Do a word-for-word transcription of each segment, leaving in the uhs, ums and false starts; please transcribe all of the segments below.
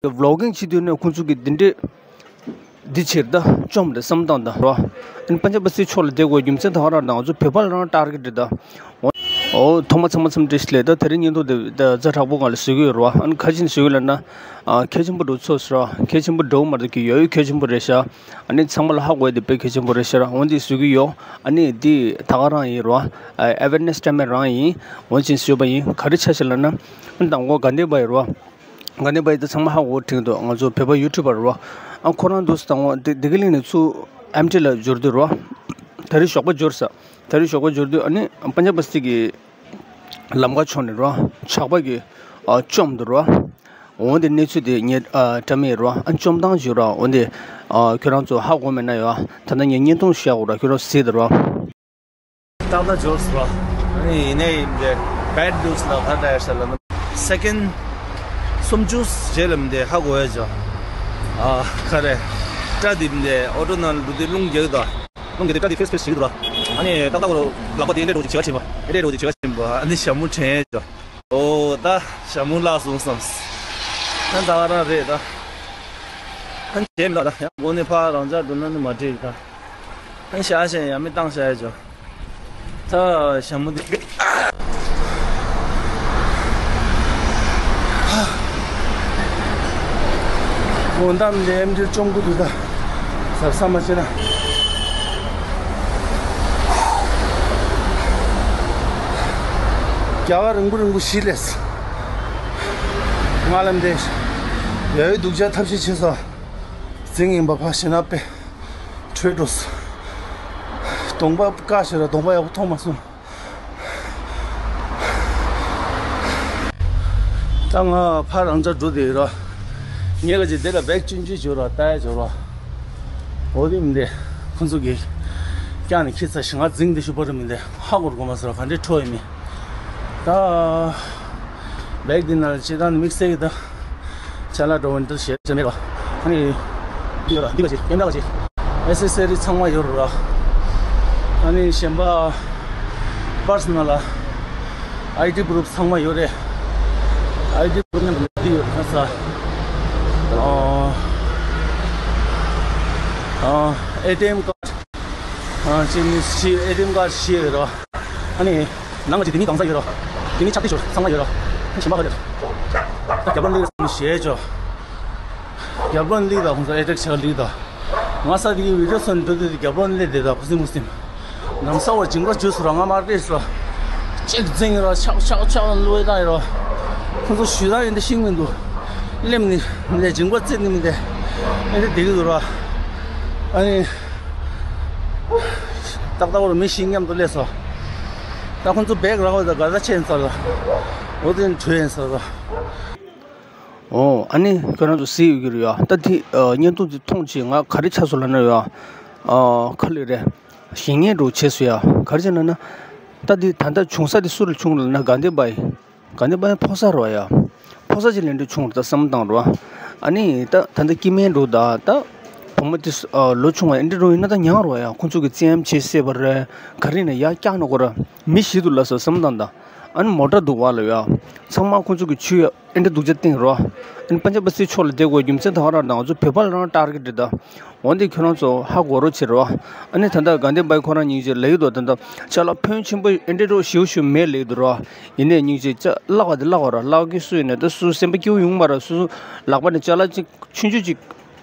གི་ཝི་ལོག་གིང་བྱེད་དུས་ནས་ཁོང་ཚོ་གི་འདི་འདྲས་འདི་ཕྱིར་ད་བཅོམ་རེད་བསམ་སྟངས་དང་རོ། ཨ་ནི་པན་ཇབ་པ་སི་ཕྱོགས་ལ་བསྡད་དགོས་རྒྱུ་མཚན་ད་ག་རང་དང་ང་ཚོ་བོད་པ་ལ་རང་ཊར་གེ་ཊི་རེད་ད། འོ་ཐོག་མ་ཚང་མ་འཚམས་འདྲི་ཞིག་ལས་ད་དེ་རིང་བརྙན་ཐུང་དེ་ད་ཛ་དྲག་པོ་སྒང་ལ་བཟོ་གི་ཡོད་རོ། ཨ་ནི་ག་རེ་བྱས་ནས་བཟོ་གི་ལབ་ན། ཨ་གལ་ཆེན་པོ་འགྲོ་ཚོད་ཟེར་རོ། གལ་ཆེན་པོ་འགྲོ་མ་རེད་ཀྱི་ཡོད་ཡོད་གལ་ཆེན་པོ་རེད་ཤག་ཨ་ནི་ཚང་མ་ལ་ཧ་གོ་ཡ་དེ་དཔེ་གལ་ཆེན་པོ་རེད་ཤག་འོ་འདི་བཟོ་གི་ཡོད། ཨ་ནི་འདི་ད་ག་རང་ཡིན་རོ། ཨ་ཨེ་ཝེར་ནེ་སི་སྤྲད་མེད་རང་ཡིན། འོ་ཅིན་བཟོས་པ་ཡིན། ག་རེ་ཆ་ཞིག་ལབ་ན། ཨ་ནི་དང་པོ་དགའ་ལྡན་པ་ཡིན་རོ། དགའ་ལྡན་པ་ཡིན་ད་ཚང་མ་ཧ་གོ་དྲན་འདུག་ང་ཚོ་བོད་པ་ཡུ་ཊུབ་པར་རོ། ཨ་ཁོ་རང་འདུག་སེ་དང་པོ་བདེ་སྐྱིད་གླིང་ནས་ཚུར་ཨེམ་ཊི་ལ་འབྱོར་དུས་རོ། ད་རེས་ཞོགས་པ་འབྱོར་ས། ད་རེས་ཞོགས་པ་འབྱོར་དུས་ཨ་ནི་པན་ཇབ་པ་སི་གི་ལམ་ཁ་ཕྱོགས་ནས་རོ། ཇག་པ་གིས་ཨ་བཅོམ་འདུག་རོ། འོན་ཏེ་གནས་ཚུལ་དེ་ངས་ཨ་བཀྲམ་ཡས་རོ། ཨ་བཅོམ་སྟངས་ཅིག་རོ། འོན་ཏེ་ཨ་ཁྱོད་རང་ཚོ་ཧ་གོ་མེད་ན་ཡོ། ད་ལྟ་ངས་བརྙན་ཐུང་བཤད་དགོས་ར། ཁྱོད་རང་གཟིགས་དང་རོ། ཏག་ཏག་འབྱོར་སོང་རོ། ཨ་ནི་ཡིན་ནའི་ཡིན་དེ་བེད་ཌི་ནིའུ་སི་ལ་ག་འདྲ་ཡོད་ས་ལ་ན། སེ་ཀེན་ཌི་སུམ་ཅུ་རྗེས་ལ་མི་དེ་ཧ་གོ་ཡ་ཅོ། ཨ་ག་རེ། སྐྲ་དེ་མི་དེ་ཨོ་ཊོ་ནང་འགྲོ་དུས་རླུང་རྒྱག་གི་འདུག་རླུང་གི་དེ་སྐྲ་དེ་ཕེས་ཕེས་བྱེད་ཀྱི་འདུག་ར། ཨ་ནི་ཏག་ཏག་རོ་ལག་པ་དེ་འདྲས་འགྲོ་ཅིག་བྱེད་ཀ་ཕྱིན་པ། འདྲས་འགྲོ་ཅིག་བྱེད་ཀ་ཕྱིན་པ། ཨ་ནི་ཞྭ་མོ་དྲན་ཡ་ཅོ། ཨོ་ད་ཞྭ་མོ་བརླག་སོང་བསམ། ཨ་ད་ག་རང་རེད་ད། ཨ་བྱས་མི་ལ་ད་ཡང་སྒོ་ནས་ཕར་རང་འཇགས་འགྲོ་ན་ནི་མ་འགྲིག་ད། ཨ་ཤ་ཤ་ཡ་མི་བཏང་ཤ་ཡ་ཅོ། ད་ཞྭ་མོ་འདི། འོ་ད་འདི་ཨེམ་ཌི་བཅོམ་གི་འདུག་ད། གཟབ་གཟབ་མ་བྱས་ན། རྒྱ་གར་རིང་པོ་རིང་པོ་ཞིག་སླེབས། ང་ལ་འདི་ཡ་ཡོད་སྡུག་ཅག་ཐབས་ཤེས་བྱས་སོང་། རྫིང་ཡིན་པ་ཕ་ཞེ་ན་པེ་བྲོས་འགྲོ་སོང་། གདོང་པ་དཀར་ཞེ་ར་གདོང་པ་ཡག་པོ་མཐོང་མ་སོང་། ད་ང་ཕར་རང་འཇགས་འགྲོ་བསྡད་ཡོད་ར། ངས་ག་ཅིག་དེ་ལ་བེག་ཆུང་ཆུང་བྱོས་ར་ལྟ་ཡ་བྱོས་ར། འོ་དེ་མི་འདུག་ཁོ་ཚོ་གིས་བཀྱག་ནས་ཁྱེར་ཚར་ཞིང་ང་རྫིང་དེ་ཤུ་པ་ར་མི་འདུག་ཧ་གོ་གོ་མ་སོང་ར་ག་འདྲའི་ཁྲོ་ཡིན་མིན། ད་བེག་འདི་ནང་ལ་ཅི་ད་ནི་དམིགས་བསལ་གྱི་ད་ཅ་ལག་འགྲོ་བ་འདི་བྱེད་ཅེས་མེད་ར། ཨ་ནི་འདི་ཡོད་ར་འདི་ག་ཅིག་ཀེམ་ར་ག་ཅིག་ཨེ་སེ་སི་རི་ཚང་མ་ཡོད་ར། ཨ་ནི་གཞན་པ་པར་སི་ནལ་ལ་ཨའི་ཌི་པུ་རུབ་ཚང་མ་ཡོད་རེད། ཨའི་ཌི་པུ་རུབ་ནང་འདི་ཡོད་ན་ས། ཨ་ཨ་ཨེ་ཊི་ཨེམ་ཀར་ཌི། ཨ་ཅི་ནི་ཤི་ཨེ་ཊི་ཨེམ་ཀར་ཌི་ཤི་ཡོད་ར། ཨ་ནི་ནང་གི་དེ་གཉིས་གང་ས་ཡོད་ར། དེ་གཉིས་ཆག་སྟེ་ཤོར་ཚང་མ་ཡོད་ར། ཁྱིམ་པ་ག་རེ་ར། ད་རྒྱབ་ལོགས་འདི་ལ་ཞེས་ཅོ། རྒྱབ་ལོགས་འདི་ལ་ཁོང་ཚོ་ཨེ་ཊེག་ཆག་ལི་ད། ང་ས་དེ་གི་བི་ཌི་ཡོ་སོན་འགྲོ་དུས་རྒྱབ་ལོགས་འདི་དེ་ད་ཁུ་སིམ་ཁུ་སིམ། ནམ་ས་བར་འཇིང་པ་བྱུས་སོ་ར་ང་མར་ཏེ་སོ། ཅིག་རྫིང་ར་ཆག་ཆག་ཆག་ལུས་ད་ཡོད་ར། ཁོང་ཚོ་ཞུ་ད་ཡོད་འདི་ཤིང་མི་འདུག་ལེམ་ནི་མི་འདུག་འཇིང་པ་རྩེ་ནི་མི་འདུག་ཨེ་འདི་དེ་གི་འདུག་ར། ཨ་ནི། ཏག་ཏག་བོར་མི་ཤིང་མཉམ་དུ་སླེབས་སོ། ད་ཁོང་ཚོ་བེག་རག་པ་དང་ག་ས་ཆེན་ས་ལ། འོ་དེ་བྲོས་ཡིན་ས་ལ། ཨོ་ཨ་ནི་ཁྱོད་རང་ཚོ་གཟིགས་ཡོད་ཀྱི་རེད་ཡ། ད་དེ་བརྙན་ཐུང་དེ་མཐོང་ཆེད་ང་ག་རེ་ཆགས་སོང་ལབ་ན་ཡ། ཁ་ལོ་རེད། ཞེད་སྣང་འདྲ་བྱས་སོང་ཡ། ག་རེ་བྱས་ན་ན། ད་དེ་ད་ལྟ་བྱུང་ས་དེ་སུ་ལ་བྱུང་ལབ་ན་དགའ་ལྡན་པ་ཡིན། དགའ་ལྡན་པ་ཡང་ཕོ་གསར་རོ་ཡ། ཕོ་གསར་ཅིག་ལས་འདྲ་བྱུང་རེད་ད་བསམ་བཏང་རོ། ཨ་ནི་ད་ད་ལྟ་སྐྱེ་དམན་འདྲ་ད་ད། བུ་མོ་དེ་ཨ་ལོ་ཆུང་བ་ཨེ་འདྲ་འདྲ་ཡིན་ན་ད་ཉང་རོ་ཡ། ཁོང་ཚོ་གི་བཙན་གཡེམ་བྱེད་སྲིད་པ་རེད། ག་རེ་ན་ཡ་སྐྱག་ན་གོ་ར། མི་ཤི་འདུག་ལབ་སོང་བསམ་བཏང་ད། ཨ་ནི་མོ་ཊ་འདུག་བ་ལ་ཡ། ཚང་མ་ཁོང་ཚོ་གི་ཆུ་ཡ་ཨེ་འདྲ་སྡུག་ཅག་བཏིང་རོ། ཨ་ནི་པན་ཇབ་པ་སི་ཕྱོགས་ལ་བསྡད་དགོས་རྒྱུ་མཚན་ད་ག་རང་དང་ང་ཚོ་བོད་པ་ལ་རང་ཊར་གེ་ཊི་རེད་ད། འོན་ཏེ་ཁྱོད་རང་ཚོ་ཧ་གོ་རོགས་བྱེད་རོགས། ཨ་ནི་ད་ལྟ་དགའ་ལྡན་པ་ཁོ་རང་སྙིང་རྗེ་ལབ་ཀྱི་འདུག་ད་ལྟ་ཅ་ལག་ཕོན་ཆེན་པོ་ཨེ་འདྲ་རོགས་ཞེ་པོ་ཞིག་མེད་ལབ་ཀྱི་འདུག་རོགས། ཡིན་ནའི་སྙིང་རྗེ་ཅ་བརླག་པ་དེ་བརླག་པ་ར་བརླག་གི་སུ་ཡིན་ནའི་ད་སུ་སེམས་པ་སྐྱིད་པོ་ཡོང་མ་ར། སུ་སུ་ལག་པ་ནས་ཅ་ལག་ཅིག་ཆུང་ཆུང་ཅིག་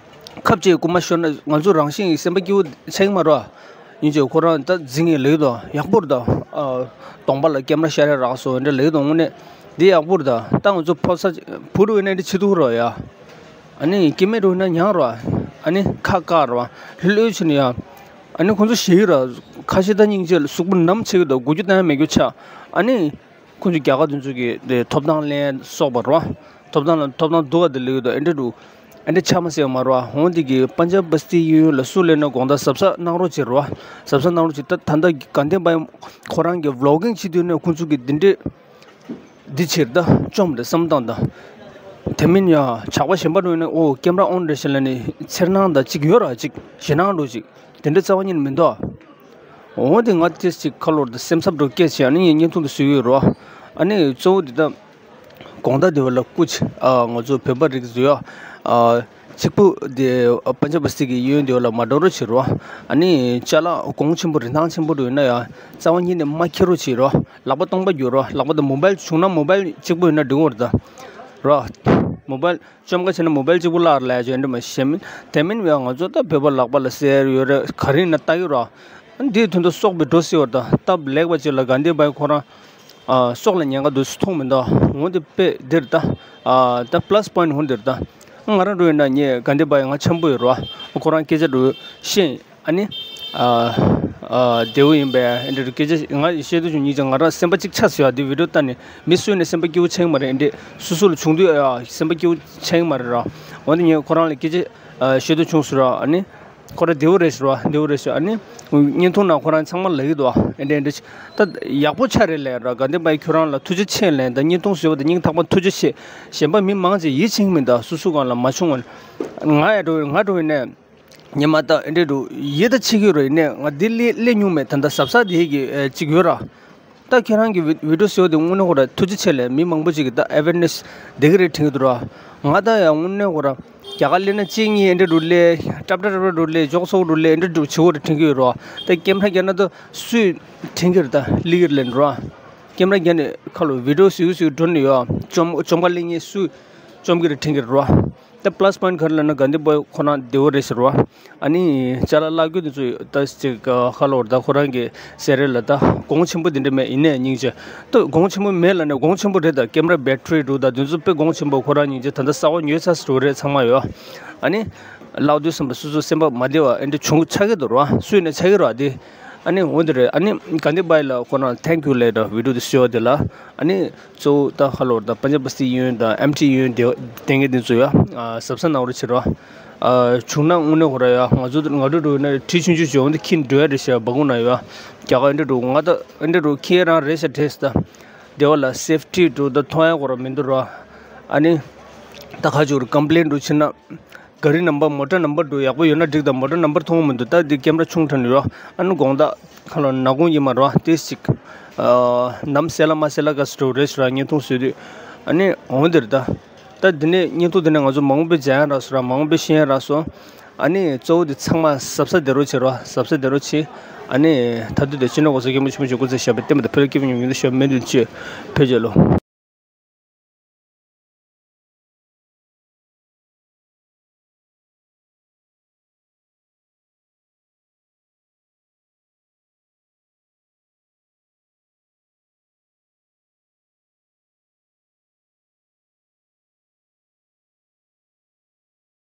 ཁབ་ཅིག་རྐུ་མ་ཤོར་ན་ང་ཚོ་རང་བཞིན་གྱི་སེམས་པ་སྐྱིད་པོ་ཆགས་ཀྱི་མ་རོ། སྙིང་རྗེ་ཁོ་རང་ད་འཛིང་ངེ་ལབ་ཀྱི་འདུག་ཡག་པོ་རེད་ད། ཨ་གདོང་པ་ལ་ཀེམ་ར་ཤར་ར་རག་སོང་འདྲ་ལབ་ཀྱི་འདུག་དངོས་གནས་འདི་ཡག་པོ་རེད་ད། ད་ང་ཚོ་ཕོ་གསར་བུ་རུ་ཡིན་ན་འདི་བྱེད་ཐུབ་རོགས་ཡ། ཨ་ནི་སྐྱེ་དམན་འདྲ་ཡིན་ན་ཉང་རོ། ཨ་ནི་ཁ་བཀག་རོ། ལྷོད་ལྷོད་བྱས་ནས་ཡ། ཨ་ནི་ཁོང་ཚོ་ཞེད་ཀྱི་ར། ཁ་ཤས་ད་སྙིང་རྗེ་ལ་གཟུགས་པོ་ནམ་ཆགས་ཀྱི་འདུག་འགུལ་སྐྱོད་གཏོང་ཡ་མེད་རྒྱུ་ཆགས། ཨ་ནི་ཁོང་ཚོ་རྒྱ་གར་དེ་ཚོ་གི་དེ་ཐོབ་ཐང་ལེན་སོགས་པ་རོ། ཐོབ་ཐང་ལ་ཐོབ་ཐང་སྡུག་པ་དེ་ལབ་ཀྱི་འདུག་ཨེ་འདྲ་འདྲ། ཨེ་འདྲ་ཆགས་མ་སོང་མ་རོ། འོན་ཏེ་གི་པན་ཇབ་པ་སི་ཡུལ་ལ་སུ་སླེབས་ན་དགོངས་དག་གཟབ་གཟབ་གནང་རོགས་བྱེད་རོ། གཟབ་གཟབ་གནང་རོགས་བྱེད། ད་ད་ལྟ་དགའ་ལྡན་པ་ཁོ་རང་གི་ཝི་ལོག་གིང་བྱེད་དུས་ནས་ཁོང་ཚོ་གི་འདི་འདྲས། འདི་ཕྱིར་ད་བཅོམ་རེད་བསམ་བཏང་ད། དེ་མིན་ཡ་ཇག་པ་གཞན་པ་འགྲོ་ཡིན་ན་ཨོ་ཀེམ་ར་ཨོན་རེད་ཟེར་ལབ་ནས་འཚེར་སྣང་དང་གཅིག་ཡོད་ར་གཅིག་ཞེད་སྣང་འགྲོ་གཅིག་དེ་འདྲ་རྩ་བ་ཉིད་ནས་མི་འདུག་འོ་དེ་ང་ཏིས་གཅིག་ཁ་ལོར་དང་སེམས་འཚབ་འགྲོ་སྐད་ཆ་ཨ་ནི་ངས་བརྙན་ཐུང་དུ་བཟོས་ཡོད་རོ། ཨ་ནི་གཙོ་བོ་འདི་ད། དགོང་དག་དེ་བ་ལ་སྐུ་ཆ་ཨ་ང་ཚོ་བོད་པ་རིགས་ཚོ་ཡ་ཨ་གཅིག་པུ་དེ་ཨ་པན་ཇབ་སི་ཊེཊ་གི་གཡས་གཡོན་དེ་བ་ལ་མ་འགྲོ་རོགས་བྱེད་རོགས། ཨ་ནི་ཅ་ལག་གོང་ཆེན་པོ་རིན་ཐང་ཆེན་པོ་འདྲ་ཡོད་ན་ཡ་རྩ་བ་ཉིད་ནས་མ་འཁྱེར་རོགས་བྱེད་རོགས། ལག་པ་སྟོང་པ་རྒྱུག་རོགས། ལག་པ་དང་མོ་བལ་བྱུང་ན་མོ་བལ་གཅིག་པུ་ཡོད་ན་འགྲིག་གི་རེད་ད་རོགས། མོ་བལ་བཅོམ་ཁ་བྱས་ན་མོ་བལ་གཅིག་པུ་བརླག་ལས་ཡ་ཅོ་འདྲ་མ་གཞན་མིན། དེ་མིན་ཡང་ང་ཚོ་ད་བོད་པ་ལག་པ་ལ་གསེར་ཡོད་རེད། ག་རེ་ཡིན་ན་ལྟ་གི་རོགས། འདིའི་དོན་དུ་སྲོག་པའི་འགྲོ་སྲིད་བར་ད་སྟབས་ལེགས་པ་ཅིག་ལ་གྷན་དྷི་བྷའི་ཁོ་རང་ཨ་སྲོག་ལ་ཉེན་ཁ་འདུག་སུ་མཐོང་མི་འདུག་འོན་ཏེ་དཔེ་འདིར་ད་ཨ་ད་པ་ལ་སི་པོ་ཡིན་ཊི་འོན་འདིར་ད་ང་རང་འགྲོ་ཡིན་ན་ངས་གྷན་དྷི་བྷའི་ང་འཆམ་པོ་ཡོད་རོགས། ཁོ་རང་སྐད་ཆ་འགྲོ་ཤེས། ཨ་ནི། ཨ་ཨ་བདེ་བོ་ཡིན་པས་ཨེ་འདྲ་སྐད་ཆ་ང་བཤད་དུ་བྱུང་ཉིན་ཅང་ང་རང་སེམས་པ་གཅིག་ཆགས་སོང་ཡ། འདི་བི་ཌི་ཡོ་ལྟ་ནས་མི་སུ་ནས་སེམས་པ་སྐྱིད་པོ་ཆགས་ཀྱི་མ་རེད། ཨེ་འདྲ་སུ་སུ་ལ་བྱུང་དུས་ཨ་སེམས་པ་སྐྱིད་པོ་ཆགས་ཀྱི་མ་རེད་ར། འོན་ཏེ་ངས་ཁོ་རང་ལ་སྐད་ཆ་ཨ་བཤད་དུ་བྱུང་སོང་ར། ཨ་ནི། ཁོ་རང་བདེ་བོ་རེད་ཟེར་བ་བདེ་བོ་རེད་ཟེར། ཨ་ནི། བརྙན་ཐུང་ནང་ཁོ་རང་ཚང་མ་ལབ་ཀྱི་འདུག་ཨེ་འདྲ་ཨེ་འདྲ་ད་ཡག་པོ་ཆགས་རེད་ལབ་ར། གྷན་དྷི་བྷའི་ཁྱོད་རང་ལ་ཐུགས་རྗེ་ཆེ་ལབ། ད་བརྙན་ཐུང་བཟོས་པ་དང་སྙིང་ཐག་པ་ཐུགས་རྗེ་ཆེ། གཞན་པ་མི་མང་ཆེ་ཡིད་ཆེས་ཀྱི་མི་འདུག་སུ་སུ་གང་ལ་མ་བྱུང་བ། ང་ཡ་འགྲོ་ང་འགྲོ་ཡིན་ནས། ཉི་མ་ད་ཨེ་འདྲ་འདུག་ཡིད་ད་ཆེས་ཀྱི་རོ། ཡིན་ནས་ང་འདི་ལས་ལས་མྱོང་མེད། ད་ད་གཟབ་གཟབ་དེ་གི་ཨེ་གཅིག་ཡོད་ར། ད་ཁྱེད་རང་གི་བི་བི་ཌི་ཡོ་བཟོས་དེ་དངོས་གནས་ཁོ་ར་ཐུགས་རྗེ་ཆེ་ལབ། མི་མང་པོ་ཅིག་གིས་ད་ཨེ་ཝེར་ནེ་སི་དེ་ག་རེ་དྲན་གྱི་འདུག་ར། ང་ད་ཡང་དངོས་གནས་ཁོ་ར་རྒྱ་གར་སླེབས་ན་གཅིག་གཉིས་ཨེ་འདྲ་འདུག་སླེབས། ཀྲབ་ཀྲབ་ཀྲབ་ཀྲབ་འདུག་སླེབས། ཅོག་ཙེ་འདུག་སླེབས། ཨེ་འདྲ་འདུག་བྱེད་ཁོ་ར་དྲན་གྱི་ཡོད་ར། ད་ཀེམ་ར་རྒྱག་ན་ད་སུས་དྲན་གྱི་རེད། ད་སླེབས་ཀྱི་རེད་ལབ་འདུག་ར། ཀེམ་ར་རྒྱག་ནས་ཁ་ལོ་བི་ཌི་ཡོ་བཟོས་བཟོས་འགྲོ་ནས་ཡོད། བཅོམ་བཅོམ་ཁ་སླེབས་མཁན་སུས་བཅོམ་གྱི་རེད་དྲན་གྱི་རེད་ར། ད་པ་ལ་སི་པོ་ཡིན་ཊི་ག་རེ་ལབ་ན་གྷན་དྷི་བྷའི་ཁོ་རང་བདེ་བོ་རེད་ཟེར་བ། ཨ་ནི་ཅ་ལག་བརླག་རྒྱུ་དེ་ཚོ་ད་ཅིག་ཁ་ལོ་ད་ཁོ་རང་གི་ཟེར་རེད་ལ་ད་གོང་ཆེན་པོ་དེ་འདྲ་མེད། ཡིན་ནའི་སྙིང་རྗེ། ད་གོང་ཆེན་པོ་མེད་ལབ་ནས་གོང་ཆེན་པོ་རེད། ད་ཀེམ་ར་བེ་ཊི་རི་འདུག་ད་དེ་ཚོ་དཔེ་གོང་ཆེན་པོ། ཁོ་རང་སྙིང་རྗེ། ད་ལྟ་གསར་པ་ཉོས་ཚར་ཟེར་བ་རེད། ཚང་མ་ཡོད། ཨ་ནི་ལག་དུས་བསམ་པ་སོ་སོ་སེམས་པ་མ་བདེ་བ་ཨེ་འདྲ་བྱུང་ཆགས་ཀྱི་འདུག་ར། སུས་ནས་ཆགས་ཀྱི་ར་དེ། ཨ་ནི་འོན་ཏེ་རེད། ཨ་ནི་གྷན་དྷི་བྷའི་ལ་ཁོ་རང་ཐེང་ཀྱུ་ལབ་ར། བི་ཌི་ཡོ་དེ་བཟོས་པ་དེ་ལ། ཨ་ནི། གཙོ་བོ་ད་ཧ་ལོ་ད་པན་ཇབ་བསྟི་གཡས་གཡོན་དང་ཨེམ་ཊི་གཡས་གཡོན་དེ་དེ་གའི་དེ་ཚོ་ཡ་ཨ་གཟབ་གཟབ་གནང་རོགས་བྱེད་རོགས། ཨ་བྱུང་ན་དངོས་གནས་ཁོ་ར་ཡ་ང་ཚོ་ང་ཚོ་འགྲོ་ན་གྲི་ཆུང་ཆུང་ཞིག་འོང་དུས་ཁྱི་འགྲོ་ཡ་རེད་ཤག་སྦ་ཁུག་ནང་ཡོད། རྒྱ་གར་ཨེ་འདྲ་འགྲོ་ང་ད་ཨེ་འདྲ་འགྲོ་ཁྱི་རང་རེད་ཤག་དྲན་སོང་ད། དེ་བ་ལ་སེབ་ཊི་འགྲོ་ད་མཐོང་ཡ་ཁོ་ར་མི་འདུག་ར། ཨ་ནི། ད་ཁ་ཆུ་རུ་ཀམ་པི་ལེན་འགྲོ་ཕྱིན་ན། ག་རི་ནམ་བར་མོ་ཊ་ནམ་བར་འགྲོ་ཡག་པོ་ཡོད་ན་འགྲིག་ད་མོ་ཊ་ནམ་བར་མཐོང་མི་འདུག་ད་འདི་ཀེམ་ར་ཆུང་དྲགས་ནས་ཡོད། ཨ་ནི་དགོང་དག་ཁ་ལོ་ནག་ཁུང་ཡིན་མ་རོ། ཏིས་ཅིག་ཨ་ནམ་སེ་ལ་མ་སེ་ལ་ག་སི་འགྲོ་རེད་ཤག་ར། བརྙན་ཐུང་བཟོས་དུས། ཨ་ནི་འོང་འདིར་ད། ད་འདི་ནས་བརྙན་ཐུང་འདི་ནས་ང་ཚོ་མང་པོ་མཇལ་ཡ་རག་སོང་ར། མང་པོ་ཤེས་ཡ་རག་སོང་། ཨ་ནི་གཙོ་བོ་འདི་ཚང་མ་གཟབ་གཟབ་བདེ་རོགས་བྱེད་རོགས། གཟབ་གཟབ་བདེ་རོགས་བྱེད། ཨ་ནི་ད་དུང་དེ་ཕྱི་ནང་གོ་ས་སྐྱེ་མོ་ཆེན་མོ་ཆེ་སྐུ་ཚེ་ཞབས་པད་བརྟན་པ་དང་། ཕ་ལུ་སྐྱིད་པོ་ཉུང་ཉུང་དུ་ཞབས་མེད་དུ་བཅོས། ཕེབས་རྒྱལ་ལོ།